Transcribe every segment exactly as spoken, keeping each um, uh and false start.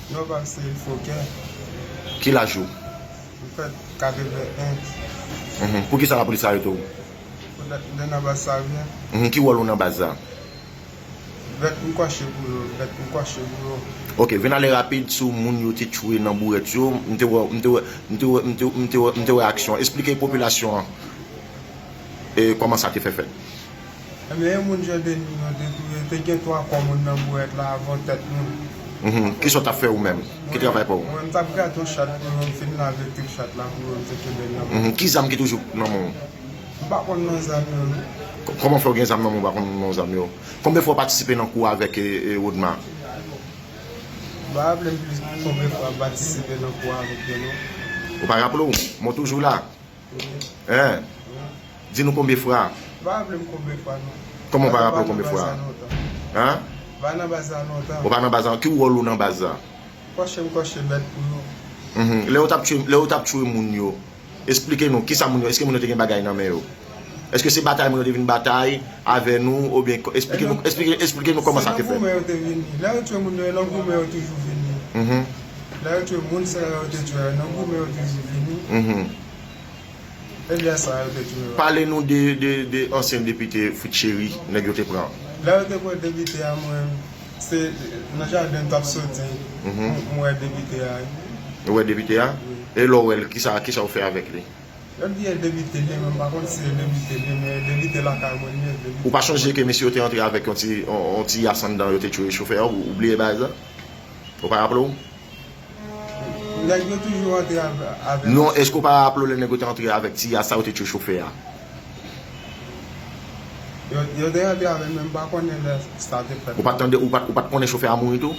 Non, pa se fokè. Ki laj ou? Mwen fèt katreven en. Mhm. Poukisa lapolis arete w? Poutèt m te nan baz sa byen. Mhm. Ki wòl ou nan baz la? Bèt m kòche pou yo, bèt m kòche pou yo. Ok, vin ale rapid sou moun yo te tchwe nan bourèt yo. M te wè, m te wè, m te wè, m te, m te wè, m te wè aksyon. Esplike popilasyon an e kòman sa te fè fèt. Ebyen, e moun Jandeni yo te touye, te gen twa kò moun nan bourèt la avan tèt moun. Mhm. Kisa w t ap fè ou menm? Ki travay pa w? Mwen, m t ap grate yon chat pou yo, m fin lave trip chat la pou yo, m te kenbe l nan men. Mhm. Ki zam ki toujou nan men w? M pa konn non zam yo, non. K-, kòman fè w gen zam nan men w, ou pa konn non zam yo? Konbyen fwa w patisipe nan kou avèk, e, e, Rodma? M pa raple m plis konbyen fwa m patisipe nan kou avèk yo, non. Ou pa raple w? Mwen toujou la. Wi. Hein? Wi. Di nou konbyen fwa? M pa raple m konbyen fwa, non. Kòman w pa raple w konbyen fwa? Hein? M pa nan baz la lontan. Ou pa nan baz la, ki wòl ou nan baz la? Kòche m kòche bèt pou yo. Mhm. Lè yo t ap tchwe, lè yo t ap tchwe moun yo, esplike nou, kisa moun yo, èske moun yo te gen bagay nan men yo? Èske se batay moun yo te vin batay avè nou, oubyen, esplike nou, esplike, esplike nou kòman sa te fèt? Se nan goumen yo te vini. Lè yo tchwe moun yo, e nan goumen yo toujou vini. Mhm. Lè yo tchwe moun sa yo te tchwe, nan goumen yo toujou vini. Mhm. Ebyen sa yo te tchwe yo. Pale nou de, de, de ansyen depite Fritz Chéry, nèg yo te pran. Lè yo te pran depite a, mwen, se nan jaden m t ap soti, mhm, m, m wè depite a. Ou wè depite a? Wi. E lè w wè l, kisa, kisa w fè avèk li? Yo di e depite li, men m pa konn si e depite li, men e depite lakay mwen li ye, depite. Ou pa chonje ke mesye yo te antre avèk yon ti, yon, yon ti yas anndan, yo te tchwe chofè a, ou, ou bliye bagay sa? Ou pa raple w? Nèg yo toujou antre avè-, avè. Non, èske w pa raple w lè nèg yo te antre avèk ti yas sa, yo te tchwe chofè a? Yo, yo te antre avè l, men m pa konnen lè sa te fèt. Ou pa t tande, ou pa, ou pa t konnen chofè a mouri tou?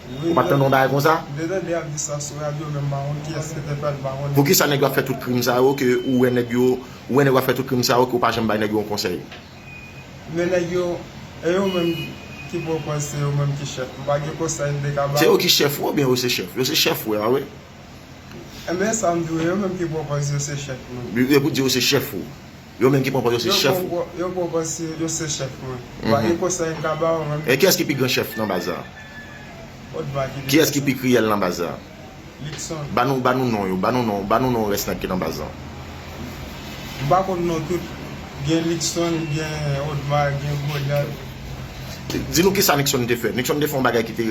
Wi, ou pa t tande yon bagay konsa? M te tande y ap di sa sou radyo, men m pa konn kiyès ki te fè l, m pa konnen. Poukisa nèg yo ap fè tout krim sa yo, ke ou wè nèg yo, ou wè nèg yo ap fè tout krim sa yo, ke w pa janm bay nèg yo yon konsèy? Men nèg yo, e yo menm ki pwopòz, se yo menm ki chèf. M pa gen konsèy m te ka ba yo. Se yo ki chèf ou, oubyen yo se chèf? Yo se chèf ou a, wi. Ebyen, sa m di w, yo menm ki pwopòz yo se chèf mwen. Yo, yo pou di yo se chèf ou. Yo menm ki pwopòz yo se chèf ou. Yo pwopòz yo se chèf mwen. M pa gen konsèy m ka ba yo menm. E kiyès ki pi gran chèf nan baz la? Odma ki pi gran chèf. Kiyès ki pi kriyèl nan baz la? Luckson. Ba nou, ba nou non yo, ba nou non, ba nou non rès nèg ki nan baz lan. M pa konn non tout. Gen Luckson, gen Odma, gen Goliath. Di nou kisa Luckson te fè. Luckson te fè yon bagay ki te,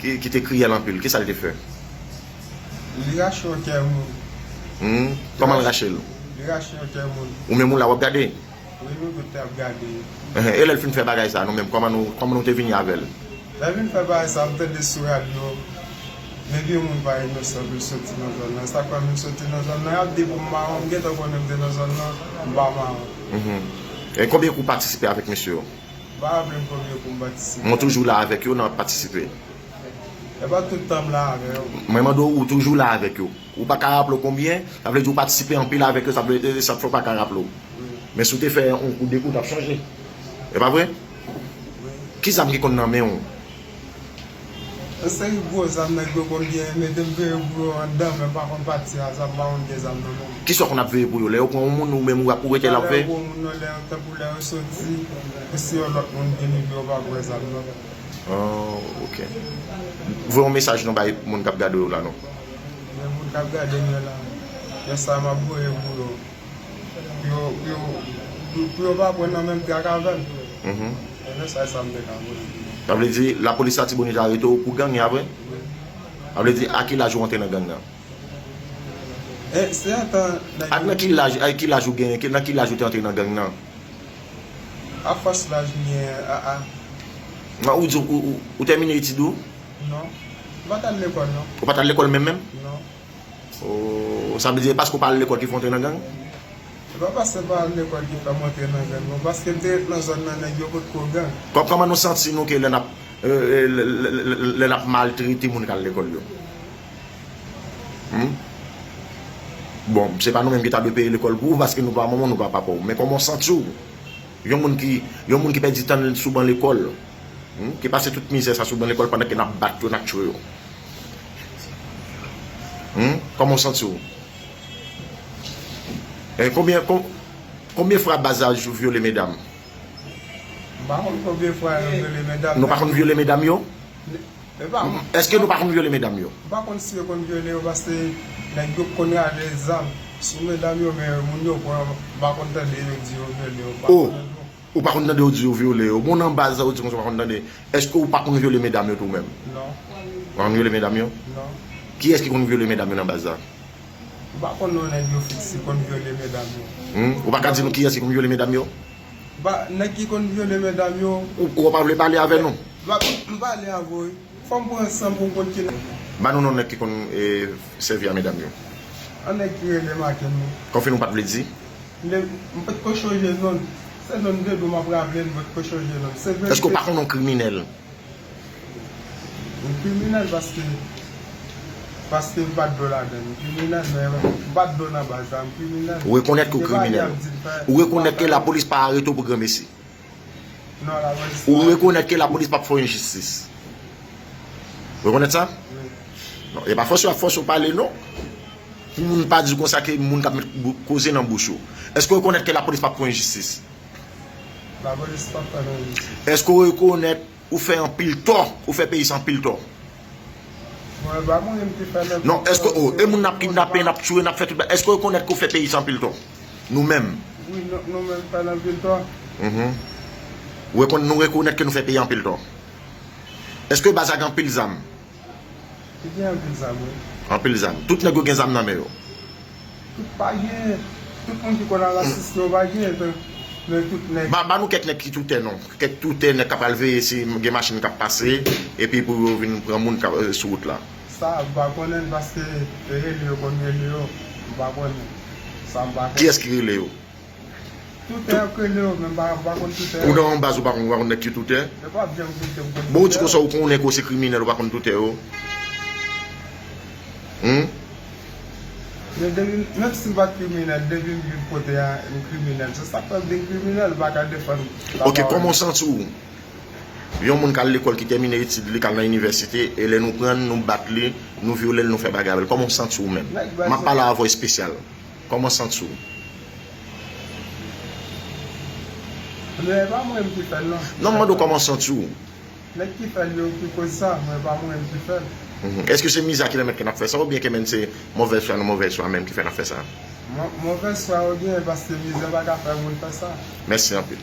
ki, ki te kriyèl anpil. Kisa l te fè? Li rache yon kè moun. Hmm? Kòman l rache l? Li rache yon kè moun. Ou menm ou la w ap gade? Wi, nou tout te ap gade. Ehe, e lè l fin fè bagay sa, nou menm, kòman nou, kòman nou te vini avè l? Lè l vin fè bagay sa, m tande sou radyo, depi yon moun pa inosan pou l soti nan zòn nan. Sa k fè m vin soti nan zòn nan, y ap di pou m mawon, m gentan konnen m te nan zòn nan, m pa mawon. Mhm. E konbyen kou w patisipe avèk mesye yo? M pa raple m konbyen kou m patisipe. Mwen toujou la avèk yo, n ap patisipe. E pa tout tan m la avè yo. Mwen mande w, ou toujou la avèk yo. Ou pa ka raple w konbyen, sa vle di ou patisipe anpil avèk yo, sa vle, e, sa fè w pa ka raple w. Wi. Men si w te fè yon kou, de kou, w t ap chanje. E pa vre? Wi. Ki zam ki konn nan men w? Yon seri gwo zam nèg yo konn gen, mete m veye pou yo anndan, men m pa konn pati a, sa m pa konn gen zam nan men m. Kisa w konn ap veye pou yo? Lè yo pran yon moun, ou menm ou ap, ou rete la ap veye? Lè yo pran yon moun nan, lè yo, tankou lè yo soti, pou si yon lòt moun vini, pou yo pa pran zam nan. Oh, ok. Voye yon mesaj nou bay moun k ap gade w la, non? Men moun k ap gade m yo la, mesaj m ap voye pou yo, pou yo, pou yo, pou, pou yo pa pran nan menm trak avè m. Mhm. Se mesaj sa m te ka voye. Sa vle di, lapolis Latibonit arete w pou gang, e apre? Wi. Sa vle di, a ki laj ou antre nan gang nan? E, se antan nèg yo. Ak nan ki laj, ak ki laj ou genyen, ki, nan ki laj ou te antre nan gang nan? A fòs laj m genyen, a, a. Nan, ou di, ou, ou, ou tèmine etid ou? Non. M pa t al lekòl, non. Ou pa t al lekòl menm, menm? Non. Oh, sa vle di, e paske w pa al lekòl ki fè w antre nan gang? Se pa paske m pa al lekòl ki fè m antre nan gang, non. Paske m te ret nan zòn nan, nèg yo potko gang. Kò-, kòman nou santi nou ke lè n ap, e, e, lè, lè, lè, lè n ap maltrete moun k al lekòl yo? Hmm? Bon, se pa nou menm ki ta dwe peye lekòl pou ou, paske nou pa manman w, nou pa papa w. Men kòman w santi w? Yon moun ki, yon moun ki pèdi tan l sou ban lekòl, hmm, ki pase tout mizè sa sou ban lekòl pandan ke n ap bat yo, n ap tchwe yo. Hmm? Kòman w santi w? E konbyen, kon-, konbyen fwa baz la vyole medam? M pa konn konbyen fwa yo vyole medam. Nou pa konn vyole medam yo? Èske nou pa konn vyole medam yo? M pa konn si yo konn vyole yo, paske nèg yo konn rale zam sou medam yo, men moun yo pran, m pa konn tande yo di yo vyole yo, m pa konn tande. Ou pa konn tande yo di yo vyole yo? Bon, nan baz sa, ou di konsa ou pa konn tande. Èske ou pa konn vyole medam yo tou menm? Non. Ou pa konn vyole medam yo? Non. Kiyès ki konn vyole medam yo nan baz la? M pa konn non nèg yo fiks ki konn vyole medam yo. Hmm? Ou pa ka di nou kiyès ki konn vyole medam yo? Ba, nèg ki konn vyole medam yo. Ou, ou pa vle pale avè nou? Ba, m pale avè w, wi. Fò m pran san pou m konn ki nèg. Ba nou non nèg ki konn, e, sèvi a medam yo. An nèg ki rele Maken, wi. Konfime ou pa t vle di? M de-, m pa t ko chonje non l. Se non de do m ap raple l, m pa t ko chonje non l. Se verite. Èske ou pa konn yon kriminèl? M kriminèl paske, paske m pa t do ladan l. M kriminèl, men m pa t do nan baz la. M kriminèl. Ou rekonèt ke w kriminèl. Ou rekonèt ke lapolis pa arete w pou granmesi. Non, lapolis pa. Ou rekonèt ke lapolis p ap fè w enjistis. Ou rekonèt sa? Wi. Non, e pa fòse yo ap fòse w pale, non. Pou moun pa di konsa ke moun k ap met bou-, koze nan bouch ou. Èske w rekonèt ke lapolis p ap fè w enjistis? Lapolis p ap fè nou enjistis. Èske w rekonèt ou fè anpil tò, ou fè peyi sa anpil tò? Mwen, pa mwen menm ki fè nan. Non, èske, oh, e moun n ap kidnape, n ap tiye, n ap fè tout bagay, èske w rekonèt ke w fè peyi sa anpil tò? Nou menm. Wi, nou, nou menm fè l anpil tò. Mhm. Ou rekonn-, nou rekonèt ke nou fè peyi anpil tò. Èske baz la gen anpil zam? Li gen anpil zam, wi. Anpil zam. Tout nèg yo gen zam nan men yo? Tout pa gen. Tout moun ki konn al asiste yo pa gen, men, men tout nèg. Ba, ba nou kèk nèg ki toutè non. Kèk toutè nèg k ap al veye si gen machin k ap pase, epi pou yo vin pran moun k ap, eh, sou wout la. Sa, m pa konnen l paske e rele yo konn rele yo. M pa konnen. Sa, m pa konnen. Kiyès ki rele yo? Toutè ap rele yo, men m pa, m pa konn toutè. Ou nan yon baz ou pa konn, ou pa konn nèg ki toutè? Yo p ap janm kite m konn toutè. Bon, ou di konsa ou konnen ke w se kriminèl, ou pa konn toutè yo? Hmm? Men depi, menm si m pa t kriminèl, depi m viv kote a, m kriminèl. Se sa k fè m vin kriminèl, m pa ka defann. Ok, kòman w santi w? Yon moun k al lekòl, ki tèmine etid li, k al nan inivèsite, e lè nou pran l, nou bat li, nou vyole l, nou fè bagay avè l. Kòman w santi w menm? M ap pale avè w espesyal. Kòman w santi w? Men e pa mwen menm ki fè l, non. Non, m mande w kòman w santi w. Nèg ki fè l yo ki koz sa, men e pa mwen menm ki fè l. Mhm. Èske se mizè ki pèmèt ke n ap fè sa, oubyen ke menm se movèz fwa nou, movèz fwa menm ki fè n ap fè sa? Mo-, movèz fwa oubyen paske mizè pa ka fè moun fè sa. Mèsi anpil.